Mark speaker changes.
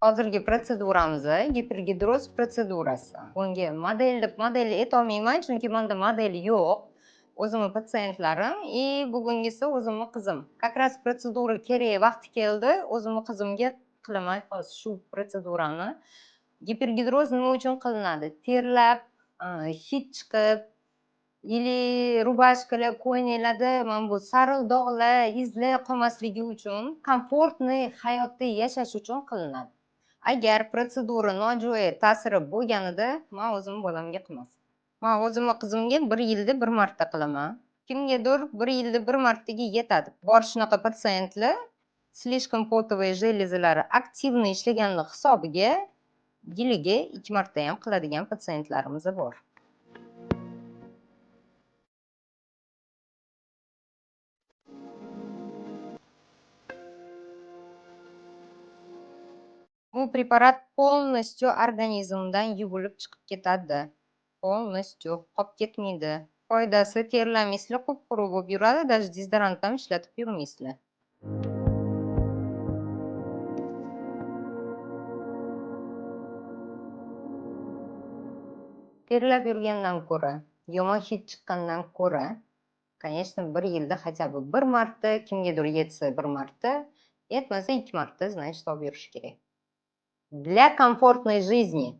Speaker 1: Hozirgi protseduramiz gipergidroz protsedurasi. Bunga model deb model aytolmayman, chunki menda model yo'q. O'zimni patsientlarim и bugungisi o'zimni qizim. Как раз protsedura kerak vaqti keldi, o'zimni qizimga qilaman hozir shu protsedurani. Gipergidroz nima uchun qilinadi? Terlab, hid chiqib или рубашка lar, ko'ylaklarda mana bu sariq dog'lar, izlar qolmasligi uchun, комфортный hayotda yashash uchun qilinadi. Agar protsedura nojo'ya ta'siri bo'lganida, man o'zimni bolamga qilmasdim. Man o'zimni qizimga bir yilda bir marta qilaman. Kimgadir bir yilda bir martaga yetadi. Bor shunaqa patsientlar, слишком потовые железа lari активный ishlagani hisobiga yiliga ikki marta ham qiladigan patsientlarimiz bor. Bu preparat полностью organizmdan yuvilib chiqib ketadi. Полностью qolib ketmaydi. Foydasi, terlamaysizlar, qup-quruq bo'lib yuradi, даже dezodorant ham ishlatib yurmaysizlar. Terlab yurgandan ko'ra, yomon hid chiqqandan ko'ra, конечно, bir yilda хотя бы bir marta, kimgadir yetsa bir marta, yetmasa ikki marta, значит, olib yurish kerak. Для комфортной жизни.